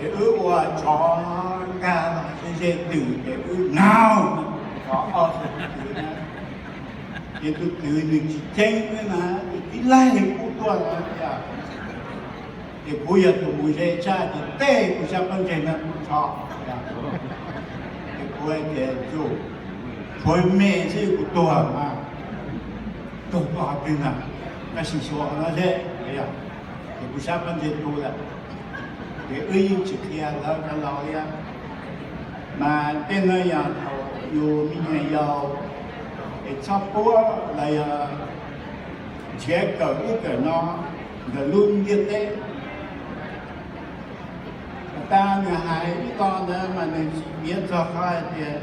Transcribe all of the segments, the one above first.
Ces wb ua tsov nkag los ze ze twm ces wb naug, tsov ob tug kwv na, ces tus kwv nws tsis ceeb na, nws tib laig kuj tuaj no tias, ces kuv yog tus mus ze tshaj ces tej kuv sab pob ntseg no kuv tsho. Ces kuv hais tias, tshuav me xwb kuv tuag mas, tuag koj qhov twg na, koj sim xyuas qhov no seb. Ces kuv sab pob ntseg tu lawm, ces wb yeej tsis qhia lawv cov laus li. Mas tej no yog thaum yus me nyuam yaus es txhob puab los yog nrhiav kawm ub kawm no ntawm lub ntiaj teb. Puag ta nws hais ib lo ntawd mas nws tsis piav txog qhov hais tias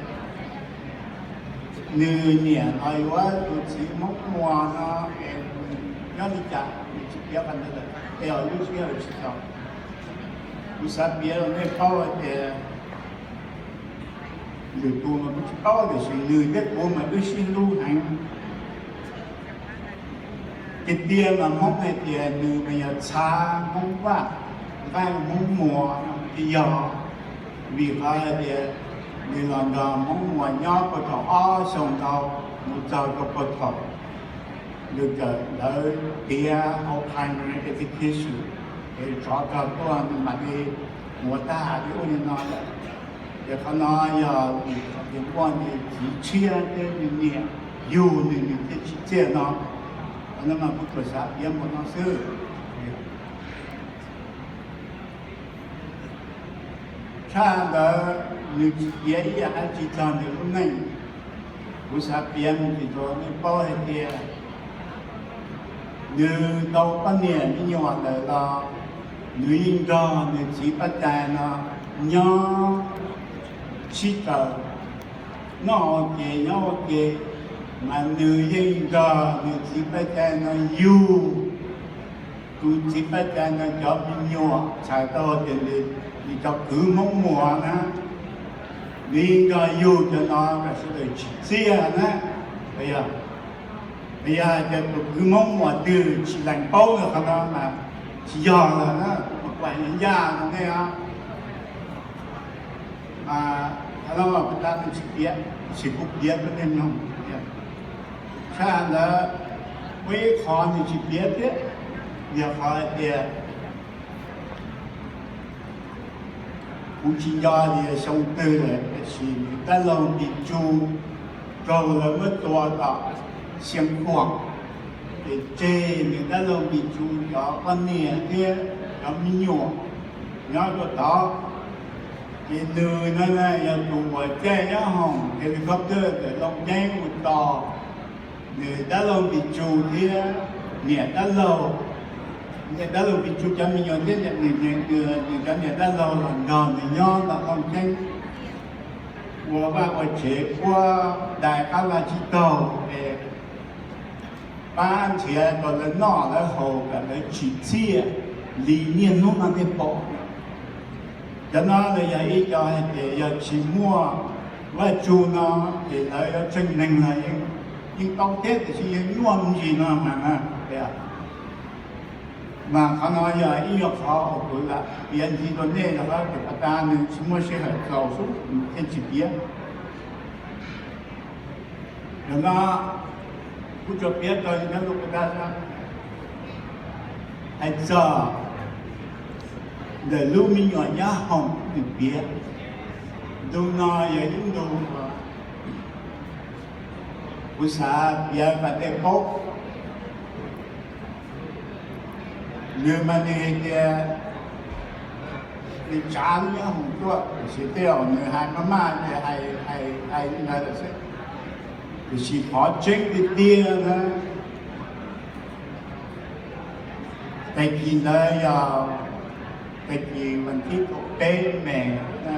nws niam los yuav tus txiv Hmoob Muas no es nws nyob li cas, nws tsis piav qhov ntawd lawm, es lub sij hawm tsis tau. Kuv xav piav rau nej paub hais tias lwm tus mas kuv tsis paub tiam sis nws thiab kuv mas wb sib hlub heev. Tiag tiag mas Hmoob hais tias nws mas yog txhav Hmoob Vaj, nqaij Hmoob Muas no thiaj yog, vim qhov hais tias nws los nrog Hmoob Muas nyob puag thaum ob xyoo ntau mus txog rau puag thaum nws kawm ntawv tiav hauv higher education, es tsov rog tuaj nws mam li mus tag li ub li no lawm. Ces qhov no yog vim qhov tias muaj nws txiv tshiab thiab nws niam yug nws nws thiaj tsim txiaj no. Qhov no mas kuv tsuas xav piav npaum no xwb. Tshaj ntawd nws tsis piav ib yam dab tsi txog nws lub neej. Kuv xav piav me ntsis rau nej paub hais tias nws tau poj niam me nyuam lawm los nws yeej nrog nws txiv Paj Cai no nyob sib tawm, noj ua ke nyob ua ke, mas nws yeej nrog nws txiv Paj Cai no yug tus txiv Paj Cai no cov me nyuam, txhais tau tias nws cov kwv Hmoob Muas na, nws yeej nrog yug cov no kom sawv daws tsim txiaj na. Yog, yog hais tias tus kwv Hmoob Muas twg tsis lees paub rau qhov no mas tsis yog lawm na, kuv hais ncaj rau nej os. Qhov no mas puag ta nws tsis piav, tab sis kuv piav rau nej mloog. Tshaj ntawd, muaj ib qho nws tsis piav thiab, yog qhov hais tias kuv tsis nco tias xyoo twg lawm, tab sis nws dab laug Npis Tsu raug lawv muab tua tom Xeev Khuam, ces tseg nws dab laug Npis Tsu cov poj niam thiab cov me nyuam nyob rau tod. Ces nws no yog tus uas caij nyob hoom helicopter ntawm Looj Ceeb mus tos nws dab laug Npis Tsu thiab niam dab laug, niam dab laug Npis Tsu cov me nyuam thiab nws, nws cov niam dab laug los nrog nws nyob tom Looj Ceeb ua vaj ua tsev, puab dais qab vaj tsib taug es pab nrhiav kom lawv noj lawv haus kom lawv tsim txiaj li niaj hnub no nej pom. Cov no los yog ib co hais tias yog tsis muaj Vaj Tsum no ces lawv yuav tseem neeg los yeej tau thiab, tiam sis yog nyuaj me ntsis no mas na. Mas qhov no yog ib nyuag qhov uas kuv lam piav ntxiv rau nej los tias puag ta nws tsis muaj sij hawm txaus xwb thiaj tsis piav. Yog no kuv tsuas piav tau li no rau puag ta xwb. Hais txog ntawm lub me nyuam nyab hoom nws piav, ntu no yog ib ntu uas kuv xav piav kom nej paub. Nws mas nws hais tias nws tsav lub nyab hoom tuaj, tiam sis tej zaum nws hais maj maj ces hais hais li ntawd lawm xwb. Tiam sis qhov tseeb tiag tiag na, tag kis ntawd yog tag kis vas thib kaum peb me na.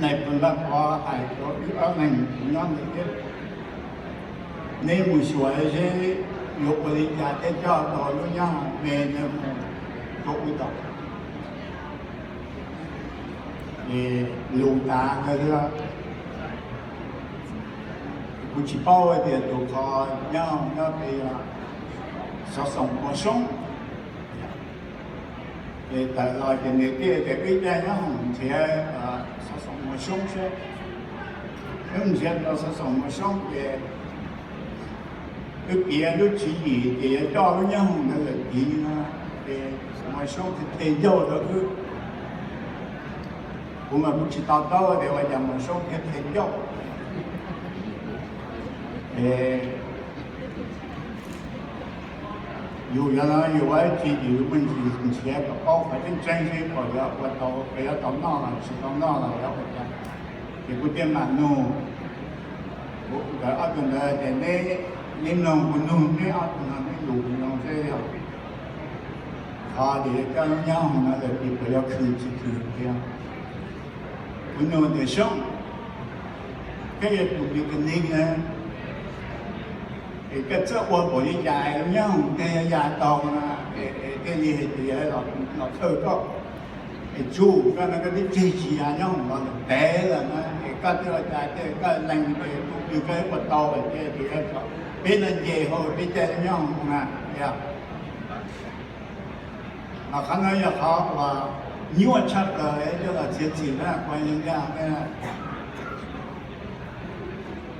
Nais phoo Vaj Pov hais rau wb ob leeg nyob ntawd thiab, neb mus xyuas seb yuav ua li cas thiaj coj tau lub nyab hoom me ntawd mus rau wb tau. Es lus tas ntawd xwb, kuv tsis paub hais tias tus kho nyab hoom nyob pem xov xoos ua soob. Ces tawm los ces nws thiaj tias, Wb caij nyob hoom nrhiav Xov Xoom Mos Xyoob seb. Wb nrhiav tau Xov Xoom Mos Xyoob ces wb piav lub tswv yim ces yuav coj lub nyob hoom ntawd lawm tid no, ces Mos Xyoob thiaj ncauj rau wb. Kuv mas kuv tsis to taub tias ua cas Mos Xyoob thiaj ncauj. Ces yus yog no yus ua ib tsi ces yus muaj ntsis nrhiav kom paub qhov tseeb tseeb seb puas yuav ua tau, puas yuav tau noj los tsis tau noj los yuav ua cas. Ces kuv thiaj mam nug nkawd ob tug ntawd tias, Neb mloog kuv nug neb ob tug no neb lus zoo seb yog qhov tias coj lub nyob hoom no lawm ces puas yuav khwv tsis khwv tiag. Kuv nug tias, Xyoob, koj yog tus mechanic na, es koj txawj ua npaum li cas lub nyob hoom thiaj ya tau na, es thiaj li hais tias los thawj koj? Es Tsuj, koj no koj twb tseg tsis ya nyob hoom los lawm ntev lawm na, es koj twb ua cas thiaj koj lees tus twg koj ua tau lawm thiaj tias peb no nce hauv peb caij nyob hoom na, yog. Mas qhov no yog qhov uas nyuaj tshaj plaws coj los txiav txim na, kuv hais li ntag.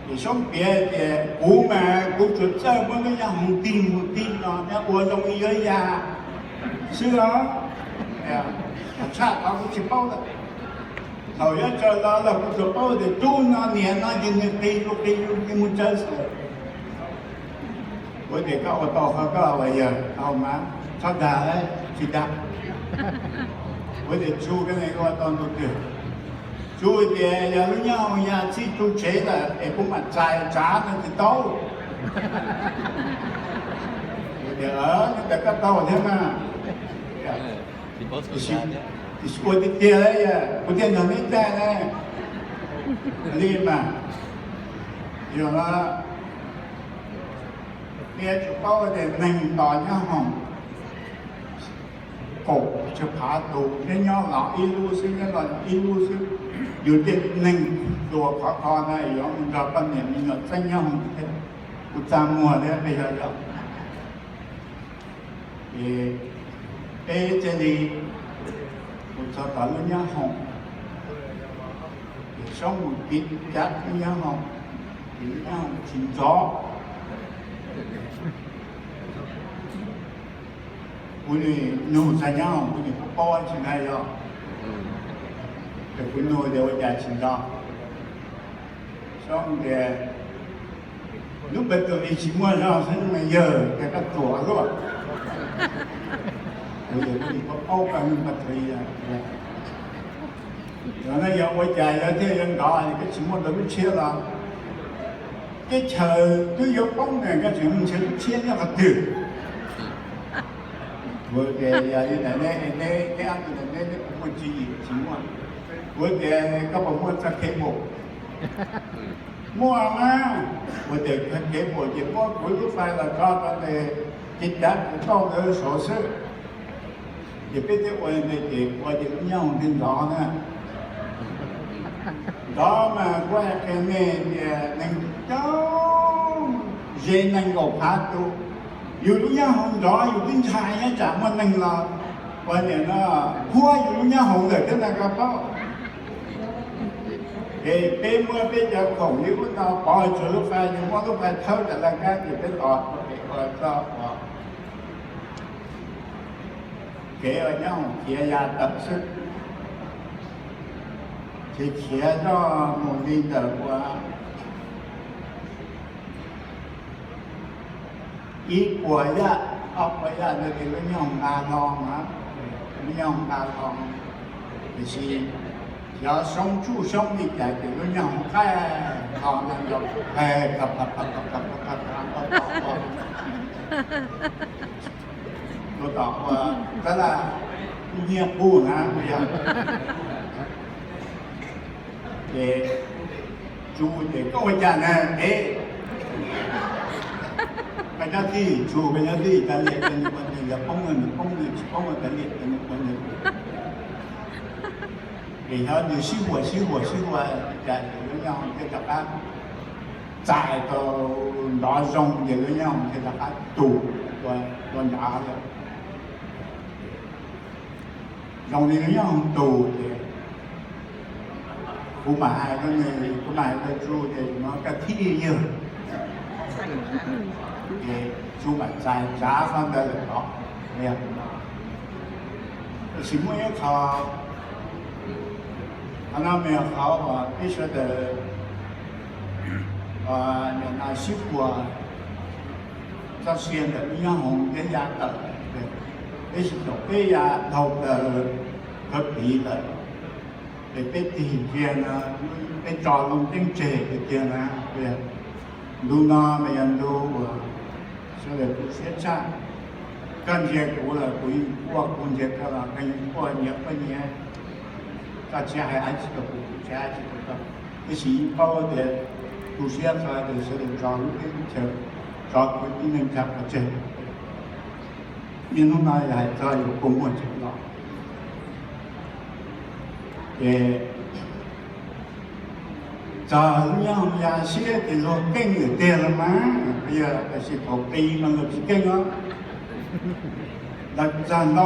Ces Xyoob piav tias, Kuv mas kuv tsuas txawj muab lub nyob hoom tig mus tig no, nyob ua zoo li yuav ya xwb os. Tshaj qhov kuv tsis paub lawm. Thaum yuav tsaws los los kuv tsuas paub tias tub no niam no ces nws qis lus qis lus nws mus tsaws xwb. Kuv tias, Koj ua tau qhov koj ua yawg tau mas txhob dag, tsis dag. Kuv tias, Tsuj, koj ne koj ua tau ntu twg? Tsuj tias, Yog lub nyob hoom ya txij Tsuj tsev lawm es kuv mam txais tsav no tsis tau. Kuv tias, Nyob ntawm koj tau thiab mas. Tiam sis ua tiag tiag kuv thiaj nrog neb caij ne. Li mas, yog no, nej yuav tsum paub tias neeg tos nyob hoom kaum tsawg phav tus, neb nyob los ib lub xwb, neb los ib lub xwb, yus tej neeg hluas khov kho na yuav mus nrog poj niam me nyuam txeeb nyob hoom thiab. Kuv txaj muag thiab peb yog yog. Ces peb thiaj li mus txog tom lub nyob hoom, Xyoob mus tiv cav lub nyob hoom, ces lub nyob hoom tsis nrov. Kuv nim nug txog nyob hoom, kuv nim paub paub tsis ntag yog, ces kuv nug tias ua cas tsis nrov. Xyoob tias, Lub battery tsis muaj zog xwb mas yawg, ces koj tuam luaj. Kuv tias, Kuv nim paub paub koj lub battery. Yog no yog ua cas yog thiaj yuav nrov, koj tsis muaj rau lub tshiab los? Teb chaws twb yuav poob ne, koj tseem mus nrhiav lub tshiab nyob qhov twg? Kuv tias, Yog li ntawd neb, neb, neb ob tug ntawd neb puas muaj tswv yim? Tsis muaj. Kuv tias, Koj puas muaj txoj cable? Muaj na. Kuv tias, Txoj cable ces muab kuv lub fais los tso rau ntawm ces cav kuv tauj ntawd saud xwb. Ces peb thiaj ua li ntawd ces ua ces lub nyob hoom thiaj nrov na. Nrov mas kuv hais qhia nej tias neeg coob, ze nees nkaum phav tus, yus lub nyob hoom nrov yus twb ntshai nyob tsam muaj neeg los ua niam no huab yus lub nyob hoom ntawm thiab na koj paub. Ces peb muab peb cov khoom li ub no pov tsuas lub fais, yus muab lub fais thawb tas laj kab ces peb tos ua txoj ua kev ua nyob hoom khiav ya tawm xwb. Ces khiav zoj mus li ntawm ua ib puas yaj, ob puas yaj ntawd ces lub nyob hoom nqa hlo na, lub nyob hoom nqa hlo. Tiam sis xyov Xyoob tsuj Xyoob li cas ces lub nyob hoom qaij hlo na, nrov qees, ua tom ua tab laj nyiaj qug na yog. Ces Tsu tias, Koj ua cas na? Ev, koj nyob twj ywm, Tsu, koj nyob twj ywm, kav liam, nws ua nws, yog poob no nws poob, nws tsis poob kav liam, nws ua nws. Ces xyov nws sib huas sib huas sib huas li cas ces lub nyob hoom thiaj rov qab txais tau nrov zoo ces lub nyob hoom thiaj rov qab tus tua nrad lawm. Zoo li nyob hauv tus ces kuv mam hais rau nws, kuv mam hais rau Tsu tias no koj thib ib yawg, ces Tsu mam txais tsav qhov ntawd lawm os. Tab sis muaj ib qho, qhov no mas yog qhov uas peb sawv daws nim no sib puas txoj sia ntawm lub nyob hoov peb ya tawm, peb sib caum peb ya dhau plaws kawg piv lawm. Ces peb tig kiag no, peb tso loo ceeb tseg tiag tiag na. Ntu no mas yog ntu uas sawv daws tu siab tshaj. Koj ntsia kuv los kuv yeej quaj, kuv ntsia koj los koj yeej quaj, nyias quaj nyias. Koj tsis hais dab tsi rau kuv, kuv tsis hais dab tsi rau koj. Tab sis yeej paub tias tu siab qhov tias sawv daws tso lub teb lub chaw, tso kwv tij neej tsa pov tseg. Niaj hnub no yog hais txog yus kua muag tseem los, ces txog lub nyob hauv ya siab ces luag keej lawm tiag los mas, yog tab sis thaum qis mas luag tsis keej os. Lawv txog nto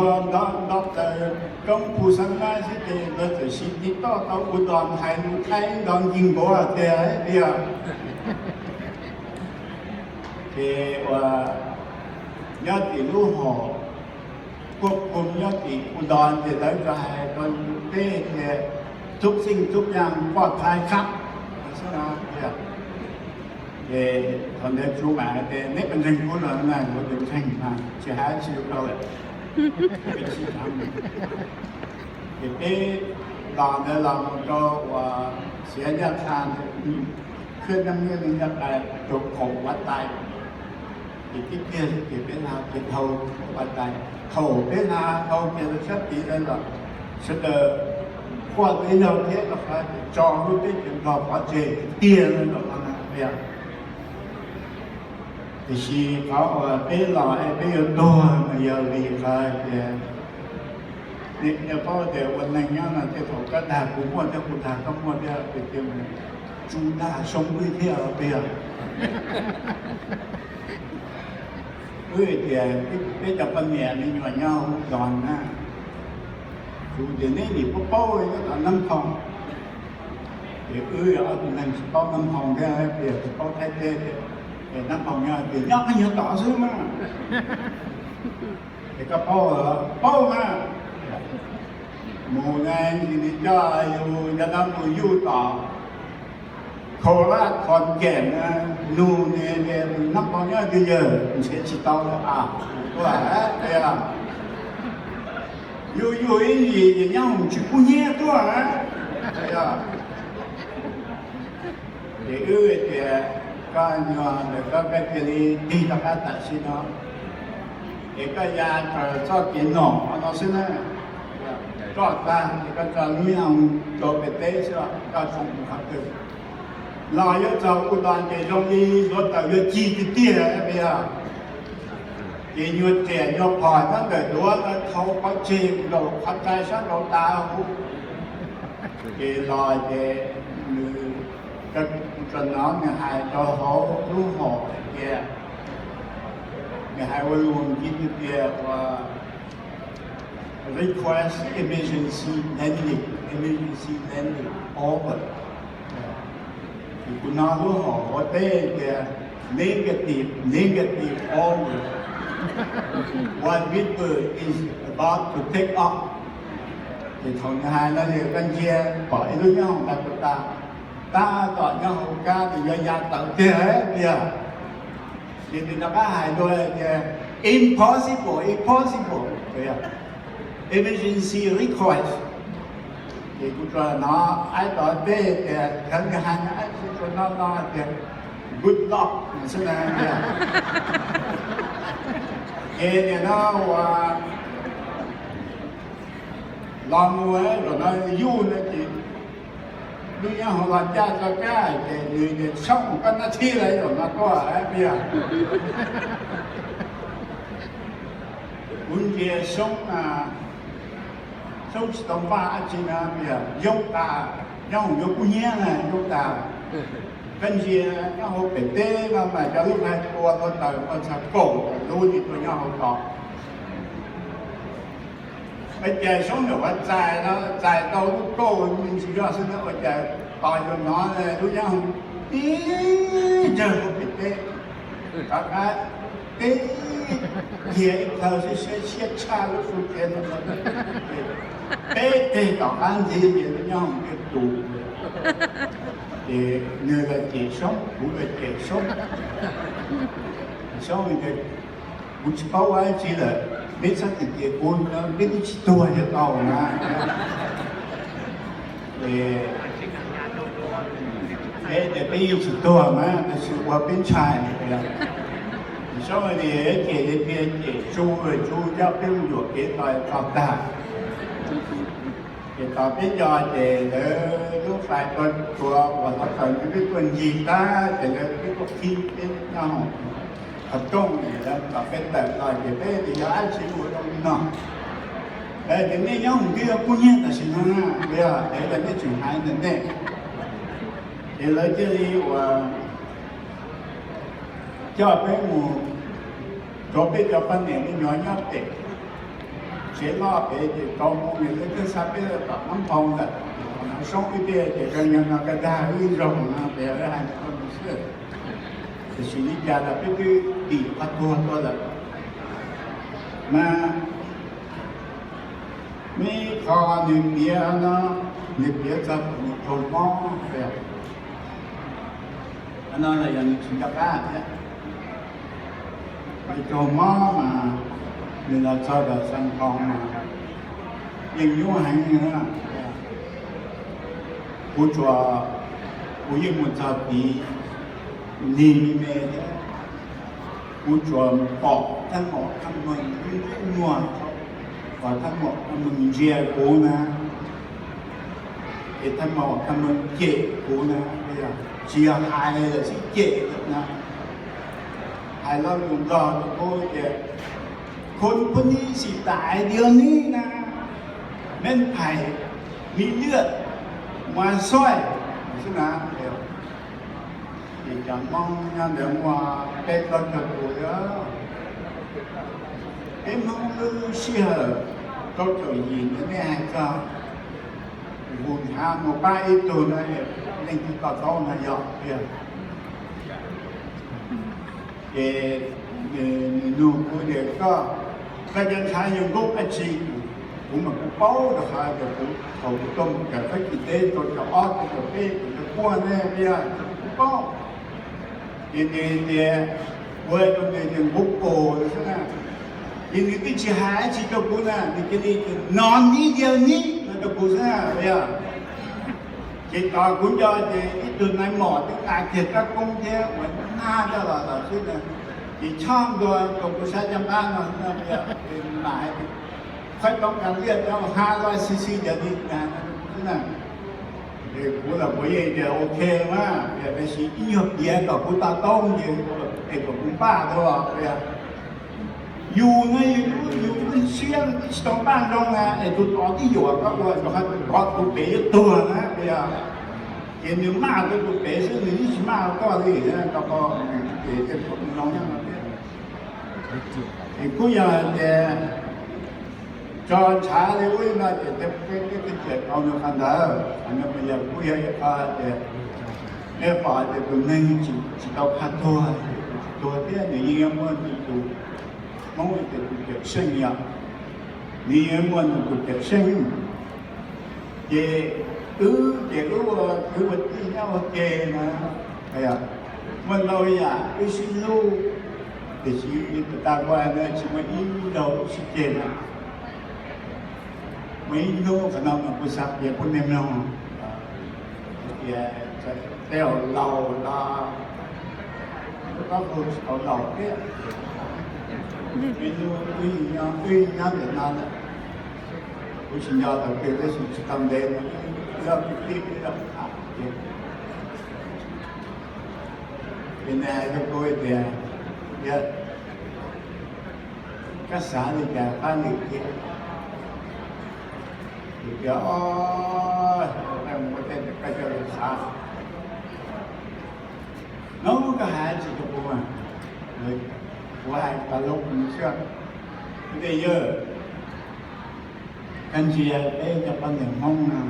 nto plaws roob Phu Xab Nab xwb ces lawv txawm siv tiv toj tau ua dos hais lus Thaib nto nkig nkuav tiag tiag. Ces uas nyob tim lub hom kuaj pum nyob tim Phu Ndos ces lawv txawm hais rau peb tias tub xeej tub yaj poj thai khab xwb no. Ces thaum ntawd Tsu mam hais tias neb puas ntseeg kuv los na, kuv tias ntseeg mas tsis hais tsis rau lawm. Ces peb los ntawd los mus rau uas Xiav Yaj Tha, khwb Nab Nyiaj Neeg Yaj Qais rau qaum Huav Tais. Ces tib pliag ces peb hla ces dhau Huav Tais, thaum peb hla dhau ces lawv sab tid lawm los sawv daws quaj ib zaug thiab rau qhov tso lub teb chaws Nplog pov tseg tiag tiag lawm no na. Tiam sis qhov uas peb los es peb yuav tuag mas yog vim qhov tias nej paub tias ua neeg nyob no tej thaum koj dag kuv muaj thiab kuv dag koj muaj thiab, ces Tsu dag Soob wb thiab tiag. Wb tias peb cov poj niam me nyuam nyob hauv zos na, Tsu tias neb nim paub paub nyob tom Nab Phoo. Ces wb ob tug neeg tsis paub Nab Phoo thiab, tias tsis paub Thaib teb thiab. Es Nab Phoo nyob tias nyob qhov nyuag tom xwb mas. Es koj paub, paub mas. Mus na, nws coj yus cov no mus yuj tom Kho Laj Khon Cem, nug nws tias Nab Phoo nyob twg yawg, nrhiav tsis tau lawm a, tuaj tias yuj yuj ib yim ces nyob hoom tsis kub hnyiab tuaj. Ces wb tias koj nyuag ntawm koj, koj cia li tig rov qab tam sim no, es koj ya raws txoj kev nom no xwb na. Koj tag ces koj tso lub nyob rau pem teb xwb, koj tso mus qhov twg los yuav txog ub no ces zoo li hluav taws yuav cig tiag tiag. Ces nyuag riam nyuag phom nyob ntawm duav ntawd thau pov tseg nkaus qhov rai sab nraud tas huv. Ces los ces nws, tso no nws hais rau hauv lub hom hais tias, nws hais ua lus Askiv tias ua request emergency landing, emergency landing over. Ces kuv hnov lub hom ua teb tias negative, negative over. One Viper is about to take off. Ces thaum nws hais no ces koj ntsia pom ib lub nyob hauv ntawd tas, tab tom nyob hauv kab nws yuav ya tawm tiag tiag. Ces nws rov qab hais dua tias impossible, impossible, emergency request. Ces kuv tsuas hnov aib tov teb tias khav nws hais no, aib tsuas no no tias good luck xwb na tias. Ces nim no ua los mus zaum no yuj no ces lub nyob hauv los caj tso kab ces nws tias Soob, koj nab thib lawm zaum no tuaj tiag. Kuv ntsia Soob, Soob tsis tau npaj dab tsi na, yog yoob tas, nyob hauv yuav kub hnyiab na yoob tas. Koj ntsia nyob hauv pem teb no mas cov lub hais tua tua taws ua txog kaum lub li tua nyob hauv tod. Ua cas Soob ntawm ua txais no txais tau lub kauj me ntsis zog xwb na, ua cas tos yus hnov lub nyob hoom tib ncawg hauv pem teb, tom qab tib kiag ib plhaw siab siab tshaj lub su tsev no, peb teg tom qab ntxiv ces lub nyob hoom tus ces nws los cem Soob, kuv los cem Soob. Soob, kuv tsis paub ua dab tsi lawm, peb txhob cem kuv, peb twb tsis tuag yuav tau na. Peb tias peb yeej tsis tuag mas tab sis ua peb ntshai. Soob tias cem li tias cem tsu, tsu coj peb mus yuam kev tos txog tag. Ces tos peb nco ces lawv lub fais tua tuav uas hov tawm nws peb tuaj ncig tag ces lawv peb tuaj qhib peb nyob hoom qhov rooj es lawv kom peb tawm los ces peb tias yog dab tsi ua rau li no. Lawv tias nej nyob hoom twb yog kuj nyiag tam sim no na, yog es yog nej tseem hais ntawm nej. Ces lawv thiaj li uas coj peb mus, rau peb cov poj niam me nyuam nyob pem tsev loj pem ces rau mus nws lawv twb xa peb tom Hmoob Phau ntawd. Soob ib tiag ces kawg nyob no kawg dag ib zaug no pem lawv hais ntawd rau nws xwb. Tiam sis li cas los peb twb dim qhov tuag tuaj lawm. Mas muaj ib qho nws piav no, nws piav txog tus nws raug mob, no los yog nws tsis nco qab thiab. Nws raug mob mas nws los txog tom Xeev Khuam mas yeej nyuaj heev li na. Kuv tsuas, kuv yeej mus txog tid lig me me thiab, kuv tsuas pom thaj maum thaj meeg ib nruab muag, pom thaj maum thaj meeg ntsia kuv na, es thaj maum thaj meeg cem kuv na, tsis yog hais lawm xwb cem lawm na. Hais lo lus Nplog rau kuv tias, Khun phu ni xim tas dio ni na, men phais mi lwj mas soj xwb na. Ces cov Hmoob nyob ntawd muaj peb plaub caug tus li. Peb Hmoob lub sij hawm rau caum yim ntawd nej hais txog vus nrhav mus pab ib tug no, leej twg to taub no yog tiag. Ces nws nug kuv tias, Koj, koj cov ntshav yog nkauj dab tsi? Kuv mas kuv paub rau qhov tias kuv thaum kuv tuaj mus kawm fab kis teb rau caum ob, rau caum peb, rau caum puaj ne, kuv paub. Ces nws tias, ua rau nws tias nkauj pos xwb na. Ces nws twb tsis hais dab tsi rau kuv na, nws cia li tias, No ni yog ni no rau kuv xwb na, yog. Ces tos kuv nco ces ib tug nais maum twb nqa kiag kab koob thiab ua nag coj los lawm xwb na. Ces chob ntua rau kuv sab caj npab no, mam hais tias, Qhov toob kas liaj cov ha loj xi xi cov li na, xwb na. Kuv los kuv yeej tias ok mas, tias tab sis ib nyuag piav kom kuv to taub ces es kom kuv npaj dua. Yus no yus lub, yus lub siab twb tsis tau npaj zoo na, es tus tod twb yuam koj ua rau qhov tus tod tus pem yuav tuag na, yog. Ces nws maj rau tus pem xwb, nws yeej tsis maj rau koj li, rau qhov ces tej thaum zoo nyob no thiab. Ces kuj yog tias tso ntshav li ub li no ces peb twb cawm tau nws qhov ntawd, qhov no mas yog kuj yog ib qho tias nej pom tias tus neeg tsis tau qhab tuag, tsis tuag thiab nws yeej yuav muaj nws tus, Hmoob tias tus cawm seej yom, nws yeej yuav muaj nws tus cawm seej. Ces wb ces wb ua kwv ua tij nyob ua ke na, muaj ntau yam wb sib hlub, tiam sis tas nqua no tsis muaj ib zaug wb sib ceg na. Muaj ib hnub qhov no mas kuv xav piav pub nej mloog, tias tej laus los, lub qab hu tsis tau laus thiab, ib hnub wb nyob ntawm no lawm, kuv tsis nco thaum twg tab sis tsis tau ntev no, wb ob kwv tij wb los tham ces nws hais rau kuv tias, Yawg, koj xav li cas pab lwm thiab? Kuv tias, Ua tej koj coj los xav. No koj hais tsis rau kuv mas, kuv hais tas loo xwb. Kuv tias, Yawg, Koj ntsia peb cov poj niam Hmoob no,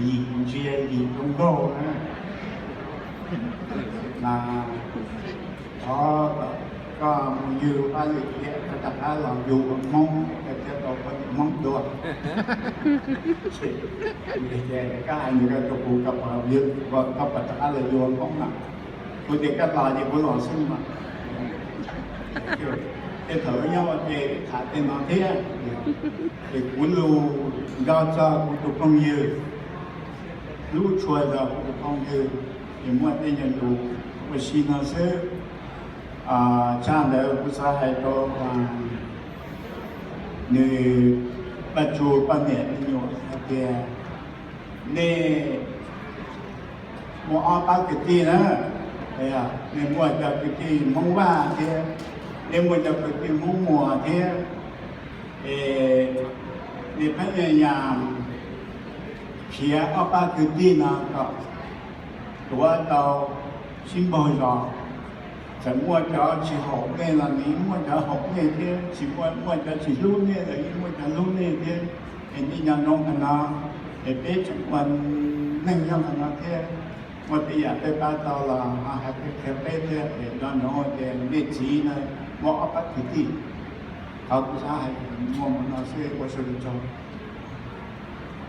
yim ntsia yim zoo nkauj na, mas thov koj mus yug pab lwm tiam koj rov qab los yug ua Hmoob, koj thiaj tau poj niam Hmoob dua. Koj hais ntawd rau kuv, koj puas rov qab los yug ua Hmoob na? Kuv tias koj los ces kuv los xwb mas. Tej thaum nyob ces tham tej no thiab, ces kuv lus nco txog kuv tus phooj ywg, hlub tshua txog kuv tus phooj ywg, ces muaj tej nyuag lus ua si no xwb. Tshaj ntawd kuv xav hais rau nws, Vaj Tsum poj niam me nyuam hais tias, nej muaj ob pab kwv tij na, nej muaj cov kwv tij Hmoob Vaj thiab, nej muaj cov kwv tij Hmoob Muas thiab, es nej pheej yam khiav ob pab kwv tij no kom tuav tau sib npaug zos. Txawm muaj cov tsis haum nej los nws yeej muaj cov haum nej thiab, tsis muaj, muaj cov tsis hlub nej los yeej muaj cov hlub nej thiab. Es nej nyob nyob qhov no, es peb tseem ua neej nyob qhov no thiab, muaj tej yam peb pab tau los ho hais peb qhia peb thiab. Es nco ntsoov tias nej txiv no muaj ob pab kwv tij. Qhov kuv xav hais muaj mus no xwb, ua tsaug ntau.